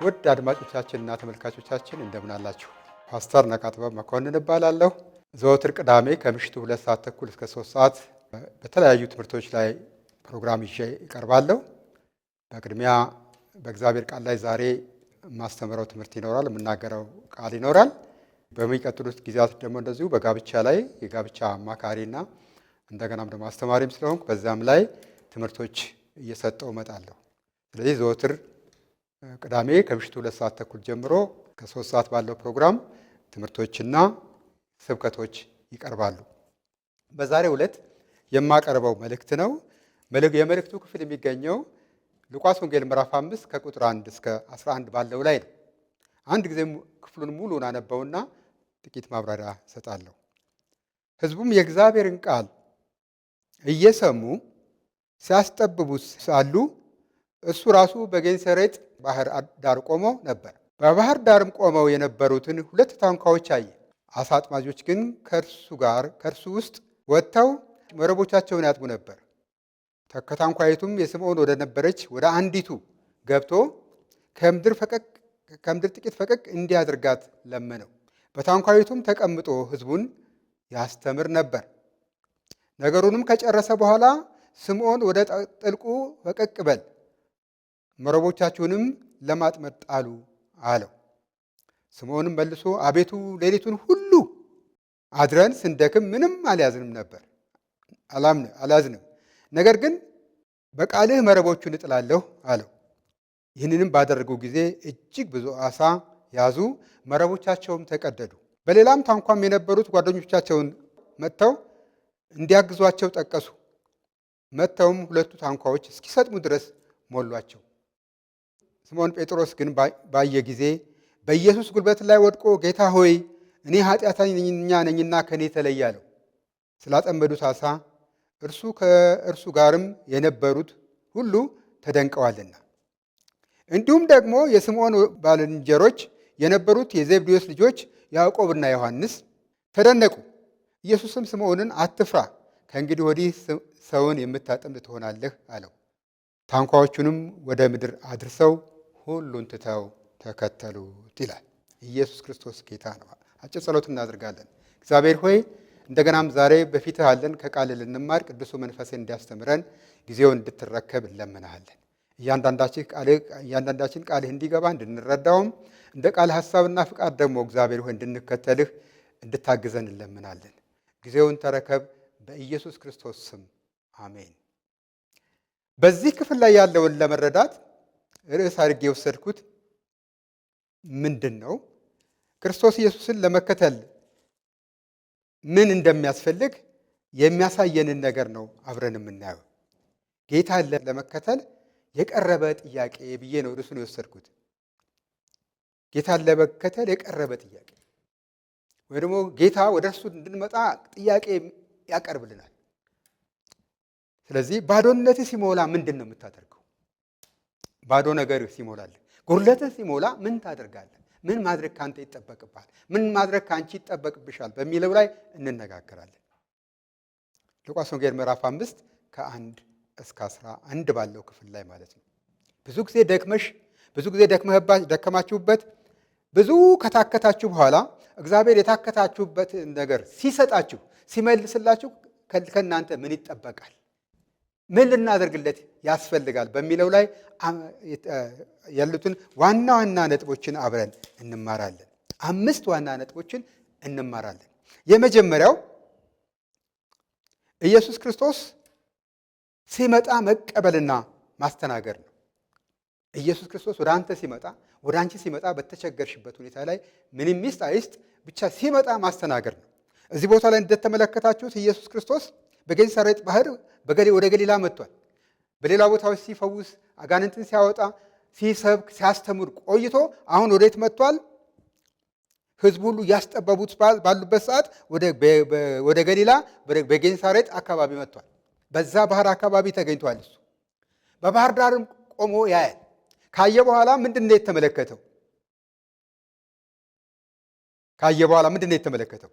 ውድ አድማጮቻችንና ተመልካቾቻችን እንደምን አላችሁ? ፓስተር ነቃጥበብ መኮንን እባላለሁ። ዘወትር ቅዳሜ ከምሽቱ 2:30 እስከ 3 ሰዓት በተለያዩ ትምህርቶች ላይ ፕሮግራም ይዤ እቀርባለሁ። በቅድሚያ በእግዚአብሔር ቃል ላይ ዛሬ የማስተምረው ትምህርት ይኖራል፣ የምናገረው ቃል ይኖራል። በሚቀጥሉት ጊዜያት ደግሞ እንደዚሁ በጋብቻ ላይ የጋብቻ አማካሪና እንደገናም ደግሞ አስተማሪም ስለሆንኩ በዛም ላይ ትምህርቶች እየሰጠው እመጣለሁ። ስለዚህ ዘወትር ቅዳሜ ከምሽቱ 2:30 ጀምሮ ከ3 ሰዓት ባለው ፕሮግራም ትምህርቶችና ስብከቶች ይቀርባሉ። በዛሬው ዕለት የማቀርበው መልእክት ነው። የመልእክቱ ክፍል የሚገኘው ሉቃስ ወንጌል ምዕራፍ 5 ከቁጥር 1 እስከ 11 ባለው ላይ ነው። አንድ ጊዜ ክፍሉን ሙሉን አነበውና ጥቂት ማብራሪያ እሰጣለሁ። ሕዝቡም የእግዚአብሔርን ቃል እየሰሙ ሲያስጠብቡት ሳሉ እሱ ራሱ በጌንሳሬጥ ባህር ዳር ቆሞ ነበር። በባህር ዳርም ቆመው የነበሩትን ሁለት ታንኳዎች አየ። አሳ አጥማጆች ግን ከእርሱ ውስጥ ወጥተው መረቦቻቸውን ያጥቡ ነበር። ከታንኳይቱም የስምዖን ወደ ነበረች ወደ አንዲቱ ገብቶ ከምድር ጥቂት ፈቀቅ እንዲያደርጋት ለመነው። በታንኳይቱም ተቀምጦ ሕዝቡን ያስተምር ነበር። ነገሩንም ከጨረሰ በኋላ ስምዖን ወደ ጥልቁ ፈቀቅ በል፣ መረቦቻችሁንም ለማጥመድ ጣሉ አለው። ስምዖንም መልሶ አቤቱ ሌሊቱን ሁሉ አድረን ስንደክም ምንም አልያዝንም ነበር አልያዝንም፣ ነገር ግን በቃልህ መረቦቹን እጥላለሁ አለው። ይህንንም ባደረጉ ጊዜ እጅግ ብዙ ዓሣ ያዙ፣ መረቦቻቸውም ተቀደዱ። በሌላም ታንኳም የነበሩት ጓደኞቻቸውን መጥተው እንዲያግዟቸው ጠቀሱ። መጥተውም ሁለቱ ታንኳዎች እስኪሰጥሙ ድረስ ሞሏቸው። ስምዖን ጴጥሮስ ግን ባየ ጊዜ በኢየሱስ ጉልበት ላይ ወድቆ ጌታ ሆይ እኔ ኃጢአተኛ ነኝና ከእኔ ተለይ አለው። ስላጠመዱት ዓሣ እርሱ ከእርሱ ጋርም የነበሩት ሁሉ ተደንቀዋልና። እንዲሁም ደግሞ የስምዖን ባልንጀሮች የነበሩት የዘብዴዎስ ልጆች ያዕቆብና ዮሐንስ ተደነቁ። ኢየሱስም ስምዖንን አትፍራ፣ ከእንግዲህ ወዲህ ሰውን የምታጠምድ ትሆናለህ አለው። ታንኳዎቹንም ወደ ምድር አድርሰው ሁሉን ትተው ተከተሉት ይላል። ኢየሱስ ክርስቶስ ጌታ ነው። አጭር ጸሎት እናደርጋለን። እግዚአብሔር ሆይ እንደገናም ዛሬ በፊትህ አለን፣ ከቃል ልንማር ቅዱሱ መንፈስን እንዲያስተምረን ጊዜውን እንድትረከብ እንለምንሃለን። እያንዳንዳችን ቃልህ እንዲገባ እንድንረዳውም እንደ ቃል ሐሳብና ፍቃድ ደግሞ እግዚአብሔር ሆይ እንድንከተልህ እንድታግዘን እንለምናለን። ጊዜውን ተረከብ፣ በኢየሱስ ክርስቶስ ስም አሜን። በዚህ ክፍል ላይ ያለውን ለመረዳት ርዕስ አድርጌ የወሰድኩት ምንድን ነው? ክርስቶስ ኢየሱስን ለመከተል ምን እንደሚያስፈልግ የሚያሳየንን ነገር ነው አብረን የምናየው። ጌታን ለመከተል የቀረበ ጥያቄ ብዬ ነው ርዕሱን የወሰድኩት። ጌታን ለመከተል የቀረበ ጥያቄ ወይ ደግሞ ጌታ ወደ እርሱ እንድንመጣ ጥያቄ ያቀርብልናል። ስለዚህ ባዶነትህ ሲሞላ ምንድን ነው የምታደርገው? ባዶ ነገር ሲሞላልህ፣ ጉድለትህ ሲሞላ ምን ታደርጋለህ? ምን ማድረግ ካንተ ይጠበቅብሃል? ምን ማድረግ ካንቺ ይጠበቅብሻል? በሚለው ላይ እንነጋገራለን። ሉቃስ ወንጌል ምዕራፍ 5 ከ1 እስከ 11 ባለው ክፍል ላይ ማለት ነው። ብዙ ጊዜ ደክመሽ ብዙ ጊዜ ደከማችሁበት፣ ብዙ ከታከታችሁ በኋላ እግዚአብሔር የታከታችሁበት ነገር ሲሰጣችሁ ሲመልስላችሁ ከእናንተ ምን ይጠበቃል? ምን ልናደርግለት ያስፈልጋል? በሚለው ላይ ያሉትን ዋና ዋና ነጥቦችን አብረን እንማራለን። 5 ዋና ነጥቦችን እንማራለን። የመጀመሪያው ኢየሱስ ክርስቶስ ሲመጣ መቀበልና ማስተናገድ ነው። ኢየሱስ ክርስቶስ ወደ አንተ ሲመጣ ወደ አንቺ ሲመጣ በተቸገርሽበት ሁኔታ ላይ ምንም ይስጥ አይስጥ ብቻ ሲመጣ ማስተናገድ ነው። እዚህ ቦታ ላይ እንደተመለከታችሁት ኢየሱስ ክርስቶስ በጌንሳሬጥ ባህር ወደ ገሊላ መጥቷል። በሌላ ቦታዎች ሲፈውስ፣ አጋንንትን ሲያወጣ፣ ሲሰብክ፣ ሲያስተምር ቆይቶ አሁን ወዴት መጥቷል? ሕዝቡ ሁሉ ያስጠበቡት ባሉበት ሰዓት ወደ ገሊላ በጌንሳሬጥ አካባቢ መጥቷል። በዛ ባህር አካባቢ ተገኝቷል። እሱ በባህር ዳርም ቆሞ ያያል። ካየ በኋላ ምንድን ነው የተመለከተው? ካየ በኋላ ምንድን ነው የተመለከተው?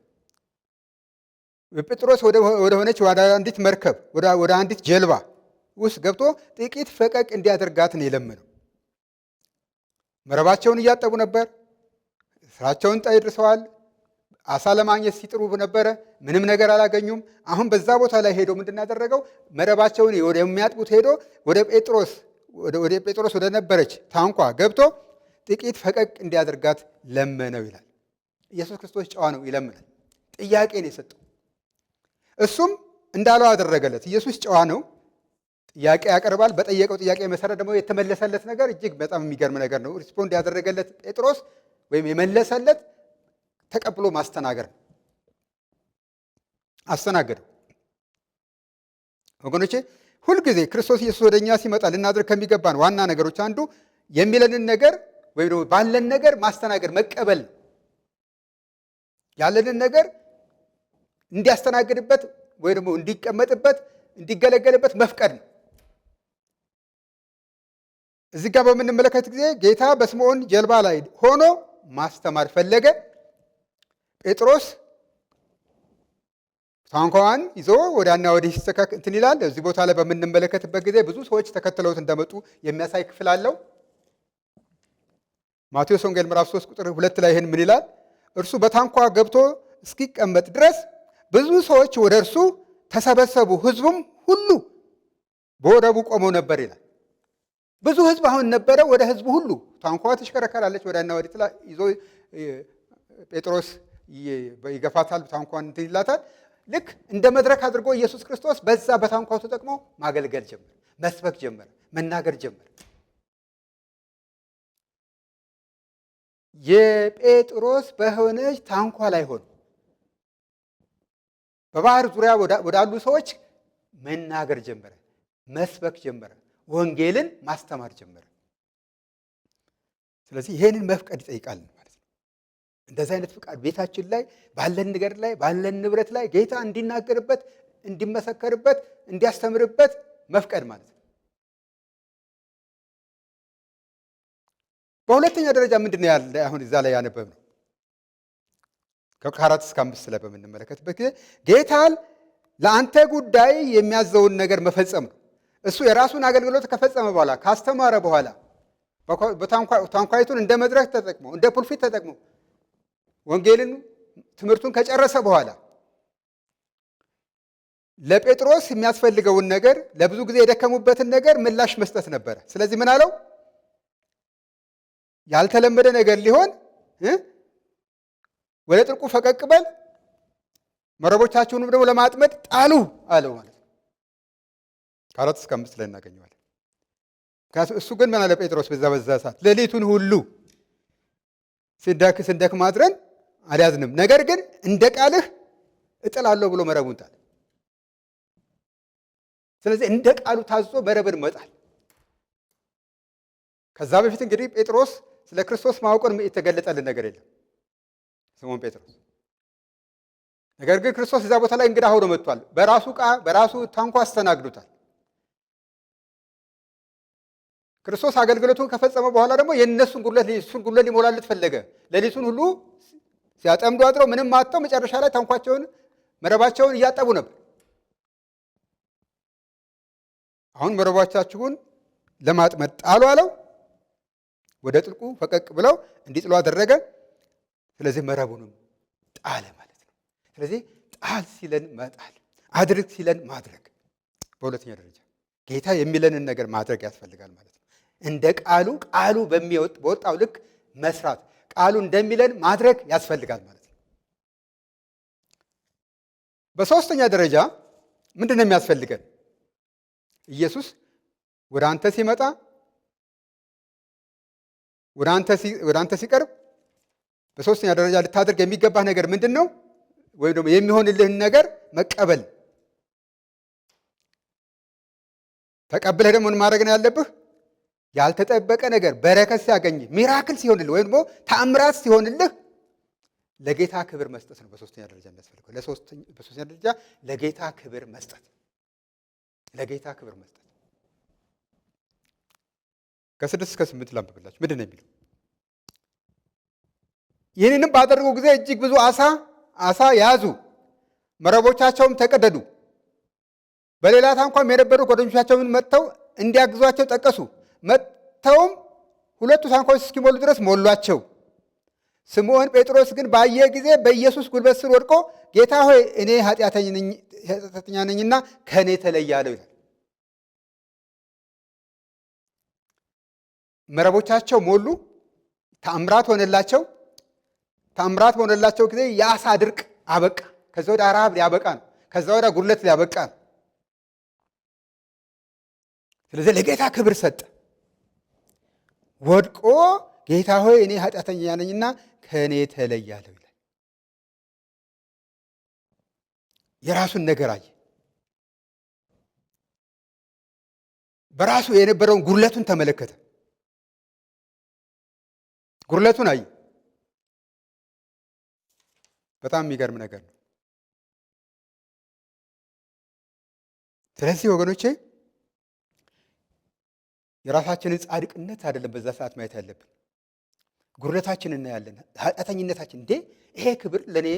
ጴጥሮስ ወደ ሆነች ወደ አንዲት መርከብ ወደ አንዲት ጀልባ ውስጥ ገብቶ ጥቂት ፈቀቅ እንዲያደርጋት ነው የለመነው። መረባቸውን እያጠቡ ነበር። ስራቸውን ጨርሰዋል። አሳ ለማግኘት ሲጥሩ ነበረ። ምንም ነገር አላገኙም። አሁን በዛ ቦታ ላይ ሄዶ ምንድን ያደረገው? መረባቸውን ወደሚያጥቡት ሄዶ ወደ ጴጥሮስ ወደ ነበረች ታንኳ ገብቶ ጥቂት ፈቀቅ እንዲያደርጋት ለመነው ይላል። ኢየሱስ ክርስቶስ ጨዋ ነው፣ ይለምናል። ጥያቄ ነው የሰጠው። እሱም እንዳለው አደረገለት። ኢየሱስ ጨዋ ነው፣ ጥያቄ ያቀርባል። በጠየቀው ጥያቄ መሰረት ደግሞ የተመለሰለት ነገር እጅግ በጣም የሚገርም ነገር ነው። Respond ያደረገለት ጴጥሮስ ወይም የመለሰለት ተቀብሎ ማስተናገድ ነው። አስተናገደው። ወገኖቼ፣ ሁልጊዜ ክርስቶስ ኢየሱስ ወደ እኛ ሲመጣ ልናደርግ ከሚገባን ዋና ነገሮች አንዱ የሚለንን ነገር ወይም ደግሞ ባለን ነገር ማስተናገድ፣ መቀበል ነው። ያለንን ነገር እንዲያስተናግድበት ወይ ደግሞ እንዲቀመጥበት፣ እንዲገለገልበት መፍቀድ ነው። እዚህ ጋር በምንመለከት ጊዜ ጌታ በስምዖን ጀልባ ላይ ሆኖ ማስተማር ፈለገ። ጴጥሮስ ታንኳዋን ይዞ ወዲያና ወዲህ ሲስተካከል እንትን ይላል። እዚህ ቦታ ላይ በምንመለከትበት ጊዜ ብዙ ሰዎች ተከትለውት እንደመጡ የሚያሳይ ክፍል አለው። ማቴዎስ ወንጌል ምዕራፍ 3 ቁጥር 2 ላይ ይህን ምን ይላል? እርሱ በታንኳ ገብቶ እስኪቀመጥ ድረስ ብዙ ሰዎች ወደ እርሱ ተሰበሰቡ፣ ሕዝቡም ሁሉ በወደቡ ቆመው ነበር ይላል። ብዙ ሕዝብ አሁን ነበረ። ወደ ሕዝቡ ሁሉ ታንኳዋ ትሽከረከራለች፣ ወዲያና ወዲህ ይዞ ጴጥሮስ ይገፋታል፣ ታንኳን እንትን ይላታል። ልክ እንደ መድረክ አድርጎ ኢየሱስ ክርስቶስ በዛ በታንኳው ተጠቅሞ ማገልገል ጀመረ፣ መስበክ ጀመረ፣ መናገር ጀመረ። የጴጥሮስ በሆነች ታንኳ ላይ ሆኖ በባህር ዙሪያ ወዳሉ ሰዎች መናገር ጀመረ፣ መስበክ ጀመረ፣ ወንጌልን ማስተማር ጀመረ። ስለዚህ ይሄንን መፍቀድ ይጠይቃል ማለት ነው። እንደዚህ አይነት ፍቃድ ቤታችን ላይ፣ ባለን ነገር ላይ፣ ባለን ንብረት ላይ ጌታ እንዲናገርበት፣ እንዲመሰከርበት፣ እንዲያስተምርበት መፍቀድ ማለት ነው። በሁለተኛ ደረጃ ምንድን ነው ያለ? አሁን እዛ ላይ ያነበብነው ከ4 እስከ 5 ላይ በምንመለከትበት ጊዜ ጌታን ለአንተ ጉዳይ የሚያዘውን ነገር መፈጸም ነው። እሱ የራሱን አገልግሎት ከፈጸመ በኋላ፣ ካስተማረ በኋላ፣ ታንኳይቱን እንደ መድረክ ተጠቅሞ፣ እንደ pulpit ተጠቅሞ ወንጌልን ትምህርቱን ከጨረሰ በኋላ ለጴጥሮስ የሚያስፈልገውን ነገር፣ ለብዙ ጊዜ የደከሙበትን ነገር ምላሽ መስጠት ነበረ። ስለዚህ ምን አለው? ያልተለመደ ነገር ሊሆን ወደ ጥልቁ ፈቀቅ በል፣ መረቦቻችሁንም ደግሞ ለማጥመድ ጣሉ አለው ማለት ነው። ከ4 እስከ 5 ላይ እናገኘዋለን። እሱ ግን ምን አለ ጴጥሮስ በዛ ሰዓት? ሌሊቱን ሁሉ ስንደክም አድረን አልያዝንም፣ ነገር ግን እንደ ቃልህ እጥላለሁ ብሎ መረቡን ጣለ። ስለዚህ እንደ ቃሉ ታዞ መረብን መጣል። ከዛ በፊት እንግዲህ ጴጥሮስ ስለ ክርስቶስ ማወቁን የተገለጠልን ነገር የለም፣ ስምዖን ጴጥሮስ። ነገር ግን ክርስቶስ እዛ ቦታ ላይ እንግዳ ሆኖ መጥቷል። በራሱ ዕቃ በራሱ ታንኳ አስተናግዶታል። ክርስቶስ አገልግሎቱን ከፈጸመ በኋላ ደግሞ የእነሱን ጉድለት፣ የእሱን ጉድለት ሊሞላለት ፈለገ። ሌሊቱን ሁሉ ሲያጠምዱ አድረው ምንም አጥተው መጨረሻ ላይ ታንኳቸውን፣ መረባቸውን እያጠቡ ነበር። አሁን መረቦቻችሁን ለማጥመድ ጣሉ አለው። ወደ ጥልቁ ፈቀቅ ብለው እንዲጥሉ አደረገ። ስለዚህ መረቡንም ጣለ ማለት ነው። ስለዚህ ጣል ሲለን መጣል፣ አድርግ ሲለን ማድረግ። በሁለተኛ ደረጃ ጌታ የሚለንን ነገር ማድረግ ያስፈልጋል ማለት ነው። እንደ ቃሉ፣ ቃሉ በወጣው ልክ መስራት፣ ቃሉ እንደሚለን ማድረግ ያስፈልጋል ማለት ነው። በሶስተኛ ደረጃ ምንድን ነው የሚያስፈልገን? ኢየሱስ ወደ አንተ ሲመጣ፣ ወደ አንተ ሲቀርብ በሶስተኛ ደረጃ ልታደርግ የሚገባህ ነገር ምንድን ነው? ወይም ደግሞ የሚሆንልህን ነገር መቀበል። ተቀብለህ ደግሞ ምን ማድረግ ነው ያለብህ? ያልተጠበቀ ነገር በረከት ሲያገኝህ፣ miracle ሲሆንልህ ወይም ደግሞ ተአምራት ሲሆንልህ ለጌታ ክብር መስጠት ነው። በሶስተኛ ደረጃ የሚያስፈልገው በሶስተኛ ደረጃ ለጌታ ክብር መስጠት፣ ለጌታ ክብር መስጠት። ከ6 እስከ 8 ላንብብላችሁ። ምንድን ነው የሚለው? ይህንንም ባደረጉ ጊዜ እጅግ ብዙ አሳ ያዙ፣ መረቦቻቸውም ተቀደዱ። በሌላ ታንኳም የነበሩ ጓደኞቻቸውን መጥተው እንዲያግዟቸው ጠቀሱ። መጥተውም ሁለቱ ታንኳዎች እስኪሞሉ ድረስ ሞሏቸው። ስምዖን ጴጥሮስ ግን ባየ ጊዜ በኢየሱስ ጉልበት ስር ወድቆ ጌታ ሆይ እኔ ኃጢአተኛ ነኝና ከእኔ ተለይ አለው ይላል። መረቦቻቸው ሞሉ፣ ተአምራት ሆነላቸው። ተአምራት በሆነላቸው ጊዜ የአሳ ድርቅ አበቃ። ከዛ ወዲያ ረሃብ ሊያበቃ ነው። ከዛ ወዲያ ጉድለት ሊያበቃ ነው። ስለዚህ ለጌታ ክብር ሰጠ። ወድቆ ጌታ ሆይ እኔ ኃጢአተኛ ነኝና ከእኔ ተለይ አለው ይላል። የራሱን ነገር አየ። በራሱ የነበረውን ጉድለቱን ተመለከተ። ጉድለቱን አየ። በጣም የሚገርም ነገር ነው። ስለዚህ ወገኖቼ የራሳችንን ጻድቅነት አይደለም በዛ ሰዓት ማየት ያለብን፣ ጉድለታችንን እናያለን፣ ኃጢአተኝነታችን። እንዴ ይሄ ክብር ለእኔ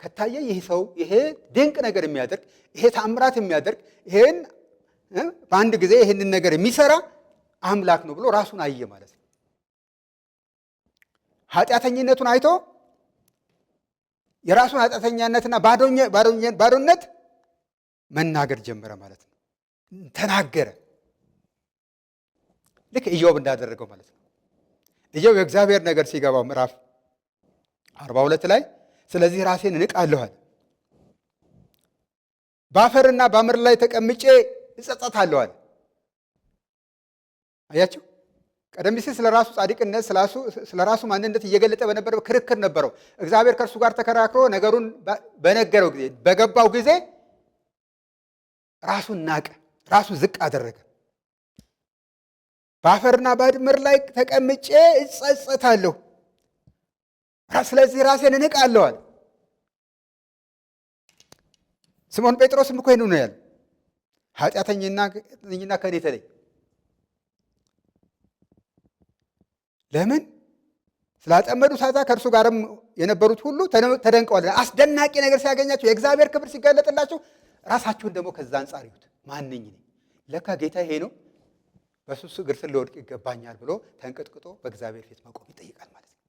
ከታየ ይህ ሰው ይሄ ድንቅ ነገር የሚያደርግ ይሄ ተአምራት የሚያደርግ ይሄን በአንድ ጊዜ ይሄንን ነገር የሚሰራ አምላክ ነው ብሎ ራሱን አየ ማለት ነው። ኃጢአተኝነቱን አይቶ የራሱን ኃጢአተኛነትና ባዶነት መናገር ጀመረ ማለት ነው። ተናገረ። ልክ ኢዮብ እንዳደረገው ማለት ነው። ኢዮብ የእግዚአብሔር ነገር ሲገባው ምዕራፍ 42 ላይ ስለዚህ ራሴን እንቃለሁ አለ። በአፈርና በአመድ ላይ ተቀምጬ እጸጸታለሁ አለ። አያችሁ፣ ቀደም ሲል ስለ ራሱ ጻድቅነት ስለ ራሱ ማንነት እየገለጠ በነበረው ክርክር ነበረው። እግዚአብሔር ከእርሱ ጋር ተከራክሮ ነገሩን በነገረው ጊዜ በገባው ጊዜ ራሱን ናቀ፣ ራሱን ዝቅ አደረገ። በአፈርና በአድምር ላይ ተቀምጬ እጸጸታለሁ፣ ስለዚህ ራሴን እንቃለሁ አለ። ስምዖን ጴጥሮስም እኮ ይሄን ነው ያለው፣ ኃጢአተኛና ከእኔ ተለይ። ለምን? ስላጠመዱት ዓሣ ከእርሱ ጋርም የነበሩት ሁሉ ተደንቀዋል። አስደናቂ ነገር ሲያገኛቸው የእግዚአብሔር ክብር ሲገለጥላቸው ራሳችሁን ደግሞ ከዛ አንጻር ይዩት። ማን ነኝ እኔ? ለካ ጌታ ይሄ ነው፣ በእሱ እግር ስር ልወድቅ ይገባኛል ብሎ ተንቀጥቅጦ በእግዚአብሔር ፊት መቆም ይጠይቃል ማለት ነው።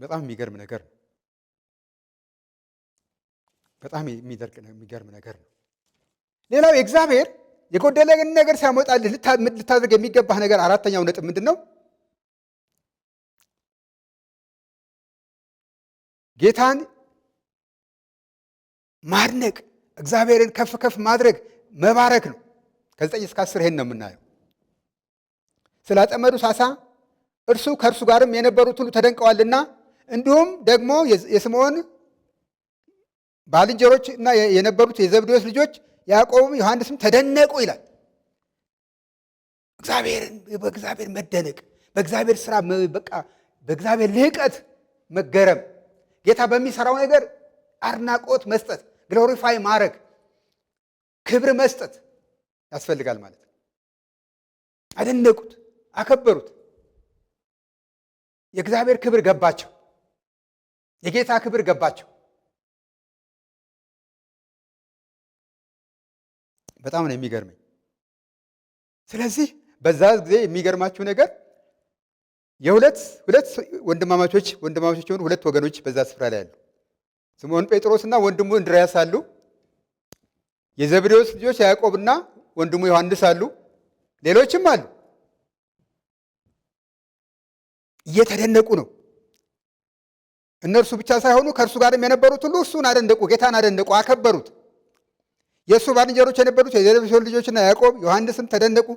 በጣም የሚገርም ነገር ነው። በጣም የሚገርም ነገር ነው። ሌላው የእግዚአብሔር የጎደለን ነገር ሲያመጣልህ ልታደርግ የሚገባህ ነገር አራተኛው ነጥብ ምንድን ነው? ጌታን ማድነቅ፣ እግዚአብሔርን ከፍ ከፍ ማድረግ፣ መባረክ ነው። ከ9 እስከ 10 ይሄን ነው የምናየው። ስላጠመዱት ዓሣ እርሱ ከእርሱ ጋርም የነበሩት ሁሉ ተደንቀዋልና እንዲሁም ደግሞ የስምዖን ባልንጀሮች እና የነበሩት የዘብዴዎስ ልጆች ያዕቆብም ዮሐንስም ተደነቁ ይላል። እግዚአብሔርን በእግዚአብሔር መደነቅ፣ በእግዚአብሔር ስራ በቃ በእግዚአብሔር ልህቀት መገረም፣ ጌታ በሚሰራው ነገር አድናቆት መስጠት፣ ግሎሪፋይ ማድረግ፣ ክብር መስጠት ያስፈልጋል ማለት ነው። አደነቁት፣ አከበሩት። የእግዚአብሔር ክብር ገባቸው። የጌታ ክብር ገባቸው። በጣም ነው የሚገርመኝ። ስለዚህ በዛ ጊዜ የሚገርማችሁ ነገር የሁለት ሁለት ወንድማማቾች የሆኑ ሁለት ወገኖች በዛ ስፍራ ላይ አሉ። ስምዖን ጴጥሮስና ወንድሙ እንድርያስ አሉ። የዘብዴዎስ ልጆች ያዕቆብና ወንድሙ ዮሐንስ አሉ። ሌሎችም አሉ። እየተደነቁ ነው። እነርሱ ብቻ ሳይሆኑ ከእርሱ ጋርም የነበሩት ሁሉ እሱን አደነቁ፣ ጌታን አደነቁ፣ አከበሩት። የእሱ ባልንጀሮች የነበሩት የዘብዴዎስ ልጆችና ያዕቆብ ዮሐንስም ተደነቁ።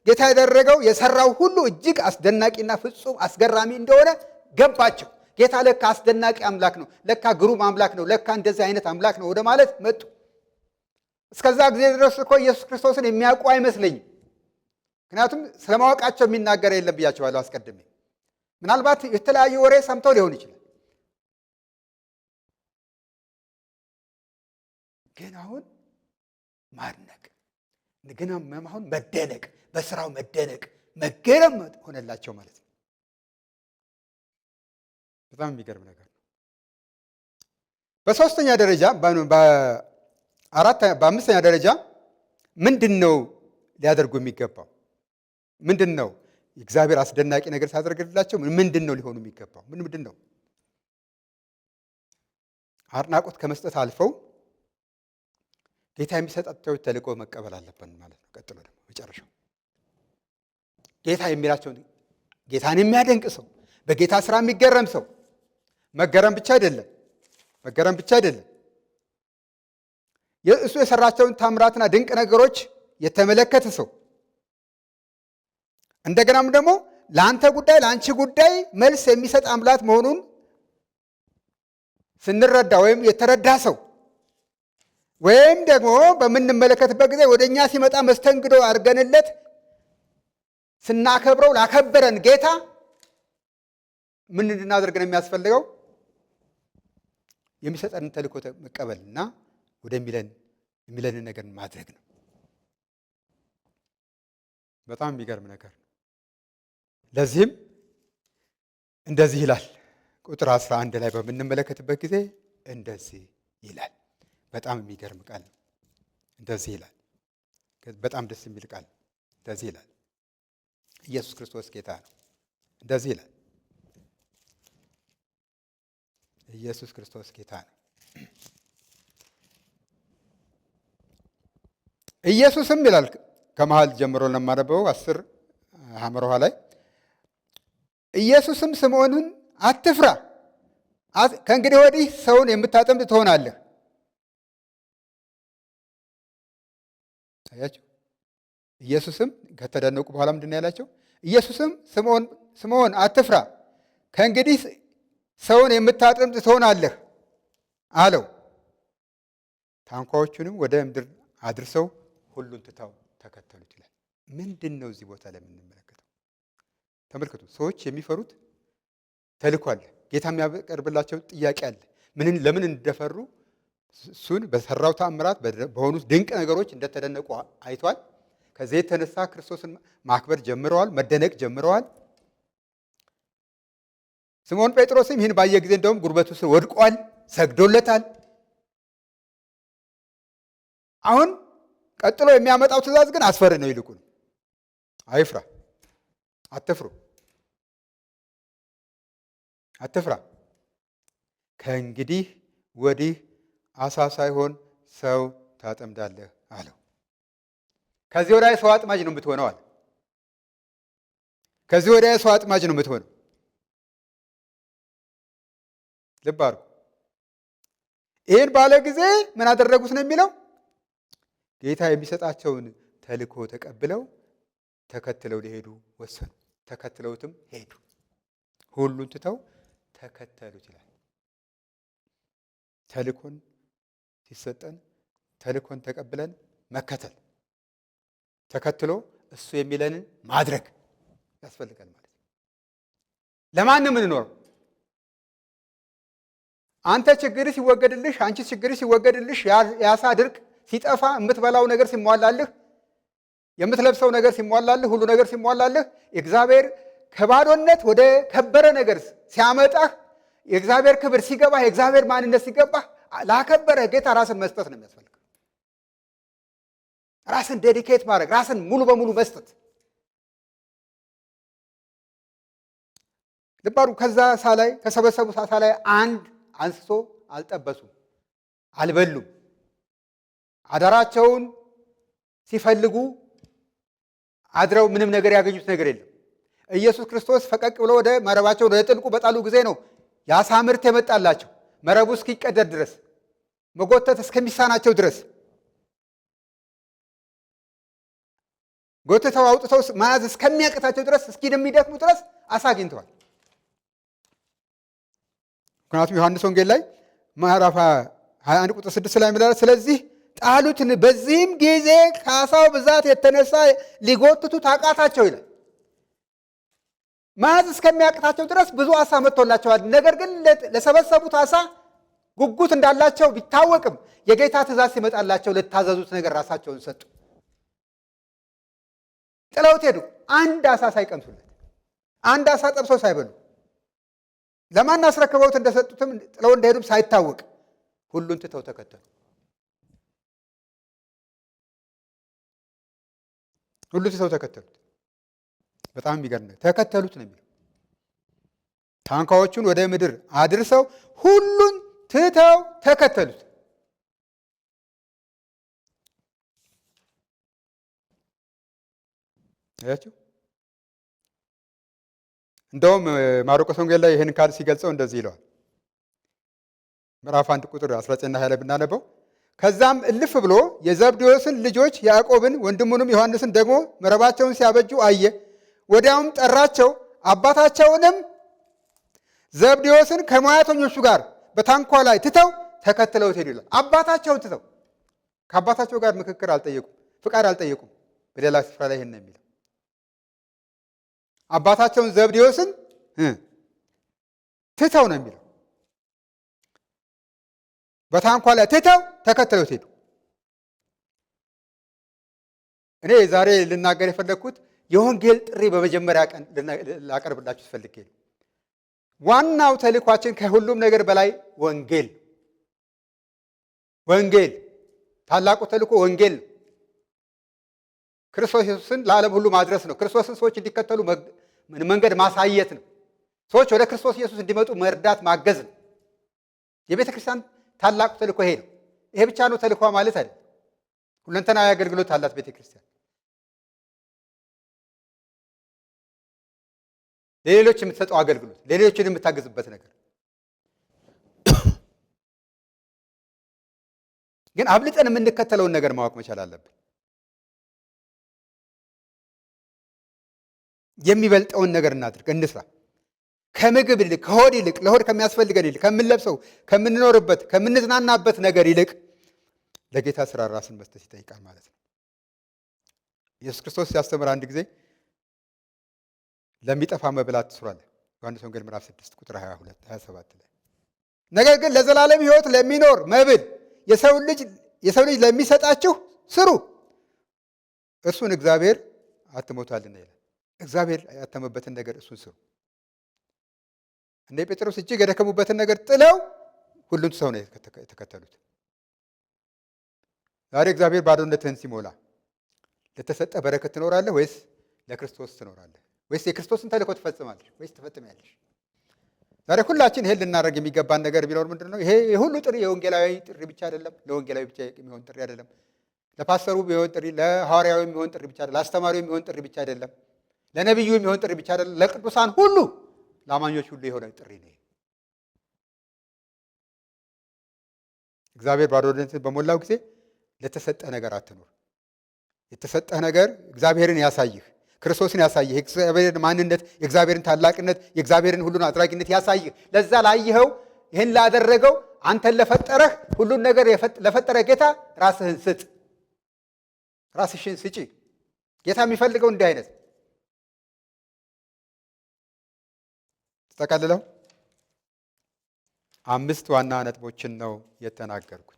ጌታ ያደረገው የሰራው ሁሉ እጅግ አስደናቂና ፍጹም አስገራሚ እንደሆነ ገባቸው። ጌታ ለካ አስደናቂ አምላክ ነው፣ ለካ ግሩም አምላክ ነው፣ ለካ እንደዚህ አይነት አምላክ ነው ወደ ማለት መጡ። እስከዛ ጊዜ ድረስ እኮ ኢየሱስ ክርስቶስን የሚያውቁ አይመስለኝም። ምክንያቱም ስለማወቃቸው የሚናገር የለም ብያቸዋለሁ አስቀድሜ። ምናልባት የተለያዩ ወሬ ሰምተው ሊሆን ይችላል። ግን አሁን ማድነቅ፣ ግን አሁን መደነቅ፣ በስራው መደነቅ፣ መገረም ሆነላቸው ማለት ነው። በጣም የሚገርም ነገር ነው። በሶስተኛ ደረጃ በአምስተኛ ደረጃ ምንድን ነው ሊያደርጉ የሚገባው? ምንድን ነው እግዚአብሔር አስደናቂ ነገር ሲያደርግላቸው ምንድን ነው ሊሆኑ የሚገባው? ምንድን ነው? አድናቆት ከመስጠት አልፈው ጌታ የሚሰጣቸው ተልእኮ መቀበል አለብን ማለት ነው። ቀጥሎ ደግሞ መጨረሻው ጌታ የሚላቸውን ጌታን የሚያደንቅ ሰው፣ በጌታ ስራ የሚገረም ሰው፣ መገረም ብቻ አይደለም፣ መገረም ብቻ አይደለም፣ እሱ የሰራቸውን ታምራትና ድንቅ ነገሮች የተመለከተ ሰው፣ እንደገናም ደግሞ ለአንተ ጉዳይ ለአንቺ ጉዳይ መልስ የሚሰጥ አምላክ መሆኑን ስንረዳ ወይም የተረዳ ሰው ወይም ደግሞ በምንመለከትበት ጊዜ ወደኛ ሲመጣ መስተንግዶ አድርገንለት ስናከብረው ላከበረን ጌታ ምን እንድናደርግ ነው የሚያስፈልገው? የሚሰጠንን ተልእኮ መቀበልና ወደሚለን የሚለንን ነገር ማድረግ ነው። በጣም የሚገርም ነገር ነው። ለዚህም እንደዚህ ይላል። ቁጥር 11 ላይ በምንመለከትበት ጊዜ እንደዚህ ይላል። በጣም የሚገርም ቃል ነው። እንደዚህ ይላል። በጣም ደስ የሚል ቃል እንደዚህ ይላል። ኢየሱስ ክርስቶስ ጌታ ነው። እንደዚህ ይላል። ኢየሱስ ክርስቶስ ጌታ ነው። ኢየሱስም ይላል ከመሃል ጀምሮ ለማነበው 10 ሐመርሃ ላይ ኢየሱስም ስምዖንን አትፍራ፣ ከእንግዲህ ወዲህ ሰውን የምታጠምድ ትሆናለህ። አያችሁ፣ ኢየሱስም ከተደነቁ በኋላ ምንድን ነው ያላቸው? ኢየሱስም ስምዖን አትፍራ፣ ከእንግዲህ ሰውን የምታጠምድ ትሆናለህ አለው። ታንኳዎቹንም ወደ ምድር አድርሰው ሁሉን ትተው ተከተሉት ይላል። ምንድን ነው እዚህ ቦታ ላይ የምንመለከተው? ተመልከቱ። ሰዎች የሚፈሩት ተልእኮ አለ። ጌታ የሚያቀርብላቸው ጥያቄ አለ። ለምን እንደፈሩ እሱን በሰራው ተአምራት በሆኑት ድንቅ ነገሮች እንደተደነቁ አይቷል። ከዚህ የተነሳ ክርስቶስን ማክበር ጀምረዋል፣ መደነቅ ጀምረዋል። ስምዖን ጴጥሮስም ይህን ባየ ጊዜ እንደውም ጉልበቱ ስር ወድቋል፣ ሰግዶለታል። አሁን ቀጥሎ የሚያመጣው ትእዛዝ ግን አስፈሪ ነው። ይልቁን አይፍራ፣ አትፍሩ፣ አትፍራ፣ ከእንግዲህ ወዲህ አሳ ሳይሆን ሰው ታጠምዳለህ አለው። ከዚህ ወዲያ ሰው አጥማጅ ነው የምትሆነው አለ። ከዚህ ወዲያ ሰው አጥማጅ ነው የምትሆነው። ልብ አድርጉ። ይህን ባለ ጊዜ ምን አደረጉት ነው የሚለው? ጌታ የሚሰጣቸውን ተልእኮ ተቀብለው ተከትለው ሊሄዱ ወሰኑ። ተከትለውትም ሄዱ። ሁሉን ትተው ተከተሉት ይላል። ተልእኮን ሲሰጠን ተልእኮን ተቀብለን መከተል፣ ተከትሎ እሱ የሚለንን ማድረግ ያስፈልጋል ማለት ነው። ለማን ነው የምንኖረው? አንተ ችግር ሲወገድልሽ፣ አንቺ ችግር ሲወገድልሽ፣ የአሳ ድርቅ ሲጠፋ፣ የምትበላው ነገር ሲሟላልህ፣ የምትለብሰው ነገር ሲሟላልህ፣ ሁሉ ነገር ሲሟላልህ፣ እግዚአብሔር ከባዶነት ወደ ከበረ ነገር ሲያመጣህ፣ የእግዚአብሔር ክብር ሲገባህ፣ የእግዚአብሔር ማንነት ሲገባህ፣ ላከበረህ ጌታ ራስን መስጠት ነው የሚያስፈልገው። ራስን dedicate ማድረግ፣ ራስን ሙሉ በሙሉ መስጠት። ልብ አድርጉ። ከዛ ዓሣ ላይ ከሰበሰቡት ዓሣ ላይ አንድ አንስቶ አልጠበሱም፣ አልበሉም። አዳራቸውን ሲፈልጉ አድረው ምንም ነገር ያገኙት ነገር የለም። ኢየሱስ ክርስቶስ ፈቀቅ ብሎ ወደ መረባቸው ወደ ጥልቁ በጣሉ ጊዜ ነው የዓሣ ምርት የመጣላቸው። መረቡ እስኪቀደድ ድረስ መጎተት እስከሚሳናቸው ድረስ ጎትተው አውጥተው መያዝ እስከሚያቅታቸው ድረስ እስኪደሚደክሙ ድረስ ዓሣ አግኝተዋል። ምክንያቱም ዮሐንስ ወንጌል ላይ ምዕራፍ 21 ቁጥር 6 ላይ የሚለው ስለዚህ ጣሉትን፣ በዚህም ጊዜ ከዓሣው ብዛት የተነሳ ሊጎትቱት አቃታቸው ይላል። መያዝ እስከሚያቅታቸው ድረስ ብዙ ዓሣ መጥቶላቸዋል። ነገር ግን ለሰበሰቡት ዓሣ ጉጉት እንዳላቸው ቢታወቅም የጌታ ትእዛዝ ሲመጣላቸው ለታዘዙት ነገር ራሳቸውን ሰጡ። ጥለውት ሄዱ። አንድ ዓሣ ሳይቀምሱለት፣ አንድ ዓሣ ጠብሰው ሳይበሉ፣ ለማን አስረክበውት እንደሰጡትም ጥለው እንደሄዱም ሳይታወቅ ሁሉን ትተው ተከተሉ። ሁሉ ትተው ተከተሉት። በጣም የሚገርም ነው። ተከተሉት ነው የሚለው። ታንኳዎቹን ወደ ምድር አድርሰው ሁሉን ትተው ተከተሉት። አያችሁ፣ እንደውም ማርቆስ ወንጌል ላይ ይህን ቃል ሲገልጸው እንደዚህ ይለዋል። ምዕራፍ 1 ቁጥር 19 እና 20 ላይ ብናነበው ከዛም እልፍ ብሎ የዘብዴዎስን ልጆች ያዕቆብን ወንድሙንም ዮሐንስን ደግሞ መረባቸውን ሲያበጁ አየ። ወዲያውም ጠራቸው፣ አባታቸውንም ዘብዴዎስን ከሙያተኞቹ ጋር በታንኳ ላይ ትተው ተከትለውት ሄዱ ይላል። አባታቸውን ትተው፣ ከአባታቸው ጋር ምክክር አልጠየቁም፣ ፍቃድ አልጠየቁም። በሌላ ስፍራ ላይ ይሄን ነው የሚለው። አባታቸውን ዘብዴዎስን ትተው ነው የሚለው። በታንኳ ላይ ትተው ተከትለውት ሄዱ። እኔ ዛሬ ልናገር የፈለግኩት የወንጌል ጥሪ በመጀመሪያ ቀን ላቀርብላችሁ ፈልጌ ነው። ዋናው ተልእኳችን ከሁሉም ነገር በላይ ወንጌል፣ ወንጌል፣ ታላቁ ተልእኮ ወንጌል ነው። ክርስቶስ ኢየሱስን ለዓለም ሁሉ ማድረስ ነው። ክርስቶስን ሰዎች እንዲከተሉ መንገድ ማሳየት ነው። ሰዎች ወደ ክርስቶስ ኢየሱስ እንዲመጡ መርዳት፣ ማገዝ ነው። የቤተ ክርስቲያን ታላቁ ተልእኮ ይሄ ነው። ይሄ ብቻ ነው ተልእኮ ማለት አይደለም። ሁለንተናዊ አገልግሎት አላት ቤተ ክርስቲያን። ለሌሎች የምትሰጠው አገልግሎት፣ ለሌሎችን የምታግዝበት ነገር ግን አብልጠን የምንከተለውን ነገር ማወቅ መቻል አለብን። የሚበልጠውን ነገር እናድርግ፣ እንስራ። ከምግብ ይልቅ፣ ከሆድ ይልቅ፣ ለሆድ ከሚያስፈልገን ይልቅ፣ ከምንለብሰው፣ ከምንኖርበት፣ ከምንዝናናበት ነገር ይልቅ ለጌታ ስራ ራስን መስጠት ይጠይቃል ማለት ነው። ኢየሱስ ክርስቶስ ሲያስተምር አንድ ጊዜ ለሚጠፋ መብል አትስሩ አለ። ዮሐንስ ወንጌል ምዕራፍ 6 ቁጥር 22 27 ላይ ነገር ግን ለዘላለም ሕይወት ለሚኖር መብል የሰው ልጅ ለሚሰጣችሁ ስሩ፣ እርሱን እግዚአብሔር አትሞታልና ይላል። እግዚአብሔር ያተመበትን ነገር እሱን ስሩ። እንደ ጴጥሮስ እጅግ የደከሙበትን ነገር ጥለው ሁሉን ሰው ነው የተከተሉት። ዛሬ እግዚአብሔር ባዶነትህን ሲሞላ ለተሰጠ በረከት ትኖራለህ ወይስ ለክርስቶስ ትኖራለህ? ወይስ የክርስቶስን ተልእኮ ትፈጽማለህ ወይስ ትፈጽሚያለሽ? ዛሬ ሁላችን ይሄን ልናደርግ የሚገባን ነገር ቢኖር ምንድን ነው? ይሄ የሁሉ ጥሪ የወንጌላዊ ጥሪ ብቻ አይደለም። ለወንጌላዊ ብቻ የሚሆን ጥሪ አይደለም። ለፓስተሩ የሚሆን ጥሪ፣ ለሐዋርያው የሚሆን ጥሪ ብቻ አይደለም። ለአስተማሪው የሚሆን ጥሪ ብቻ አይደለም። ለነቢዩ የሚሆን ጥሪ ብቻ አይደለም። ለቅዱሳን ሁሉ፣ ለአማኞች ሁሉ የሆነ ጥሪ ነው። እግዚአብሔር ባዶነትን በሞላው ጊዜ ለተሰጠ ነገር አትኑር። የተሰጠህ ነገር እግዚአብሔርን ያሳይህ፣ ክርስቶስን ያሳይህ፣ የእግዚአብሔርን ማንነት፣ የእግዚአብሔርን ታላቅነት፣ የእግዚአብሔርን ሁሉን አድራጊነት ያሳይህ። ለዛ ላየኸው፣ ይህን ላደረገው፣ አንተን ለፈጠረህ፣ ሁሉን ነገር ለፈጠረ ጌታ ራስህን ስጥ፣ ራስሽን ስጪ። ጌታ የሚፈልገው እንዲህ አይነት ተጠቃልለው 5 ዋና ነጥቦችን ነው የተናገርኩት።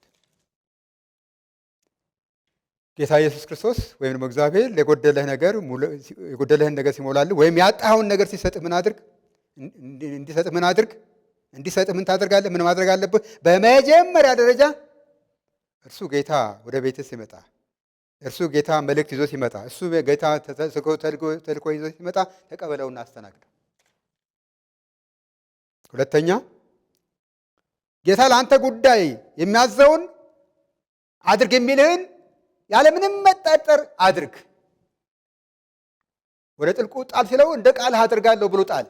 ጌታ ኢየሱስ ክርስቶስ ወይም ደግሞ እግዚአብሔር ለጎደለህ ነገር የጎደለህን ነገር ሲሞላልህ ወይም ያጣኸውን ነገር ሲሰጥህ ምን አድርግ? እንዲሰጥህ ምን አድርግ? እንዲሰጥህ ምን ታደርጋለህ? ምን ማድረግ አለብህ? በመጀመሪያ ደረጃ እርሱ ጌታ ወደ ቤትህ ሲመጣ፣ እርሱ ጌታ መልእክት ይዞ ሲመጣ፣ እሱ ጌታ ተልእኮ ይዞ ሲመጣ ተቀበለውና አስተናግደው። ሁለተኛ ጌታ ለአንተ ጉዳይ የሚያዘውን አድርግ የሚልህን ያለምንም መጠርጠር አድርግ። ወደ ጥልቁ ጣል ሲለው እንደ ቃልህ አድርጋለሁ ብሎ ጣል።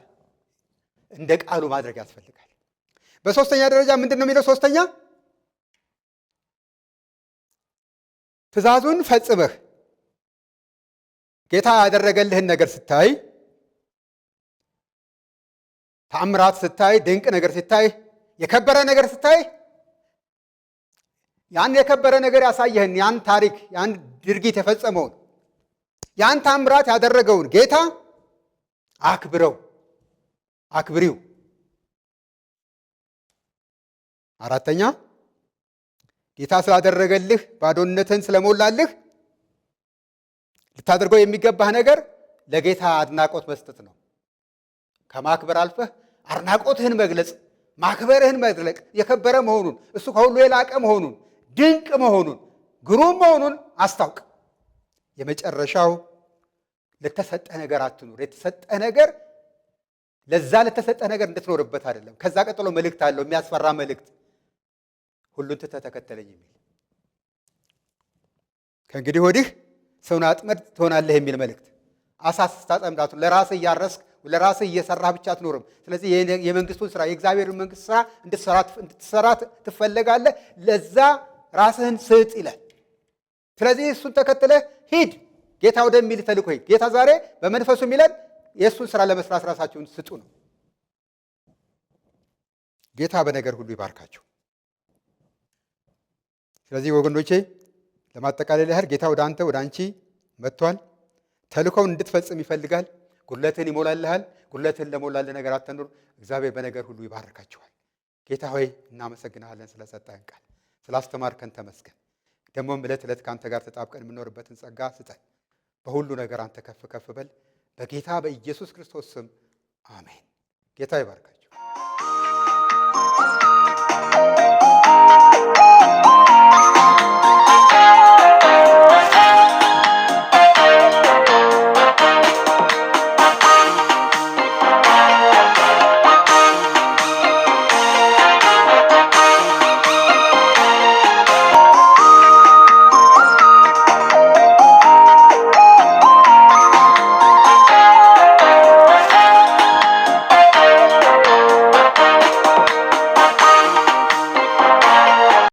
እንደ ቃሉ ማድረግ ያስፈልጋል። በሶስተኛ ደረጃ ምንድን ነው የሚለው? ሶስተኛ ትእዛዙን ፈጽመህ ጌታ ያደረገልህን ነገር ስታይ፣ ተአምራት ስታይ፣ ድንቅ ነገር ስታይ፣ የከበረ ነገር ስታይ፣ ያን የከበረ ነገር ያሳየህን፣ ያን ታሪክ፣ ያን ድርጊት የፈጸመውን፣ ያን ተአምራት ያደረገውን ጌታ አክብረው፣ አክብሪው። አራተኛ ጌታ ስላደረገልህ፣ ባዶነትህን ስለሞላልህ ልታደርገው የሚገባህ ነገር ለጌታ አድናቆት መስጠት ነው። ከማክበር አልፈህ አድናቆትህን መግለጽ፣ ማክበርህን መግለጽ፣ የከበረ መሆኑን፣ እሱ ከሁሉ የላቀ መሆኑን፣ ድንቅ መሆኑን፣ ግሩም መሆኑን አስታውቅ። የመጨረሻው ለተሰጠ ነገር አትኑር። የተሰጠ ነገር ለዛ ለተሰጠ ነገር እንድትኖርበት አይደለም። ከዛ ቀጥሎ መልእክት አለው፣ የሚያስፈራ መልእክት፣ ሁሉን ትተህ ተከተለኝ የሚል፣ ከእንግዲህ ወዲህ ሰውን አጥመድ ትሆናለህ የሚል መልእክት። አሳ ስታጠምድ ለራስህ እያረስክ ለራስህ እየሰራህ ብቻ አትኖርም። ስለዚህ የመንግስቱን ስራ፣ የእግዚአብሔርን መንግስት ስራ እንድትሰራ ትፈለጋለህ። ለዛ ራስህን ስጥ ይላል። ስለዚህ እሱን ተከትለህ ሂድ፣ ጌታ ወደሚል ተልእኮ ሂድ። ጌታ ዛሬ በመንፈሱ የሚለን የእሱን ስራ ለመስራት ራሳችሁን ስጡ ነው። ጌታ በነገር ሁሉ ይባርካችሁ። ስለዚህ ወገኖቼ፣ ለማጠቃለል ያህል ጌታ ወደ አንተ፣ ወደ አንቺ መጥቷል። ተልእኮውን እንድትፈጽም ይፈልጋል። ጉድለትህን ይሞላልሃል። ጉድለትህን ለሞላልህ ነገር አትኑር። እግዚአብሔር በነገር ሁሉ ይባርካችኋል። ጌታ ሆይ፣ እናመሰግንሃለን ስለሰጠህን ቃል፣ ስላስተማርከን ተመስገን። ደግሞም ዕለት ዕለት ከአንተ ጋር ተጣብቀን የምንኖርበትን ጸጋ ስጠን። በሁሉ ነገር አንተ ከፍ ከፍ በል። በጌታ በኢየሱስ ክርስቶስ ስም አሜን። ጌታ ይባርካችሁ።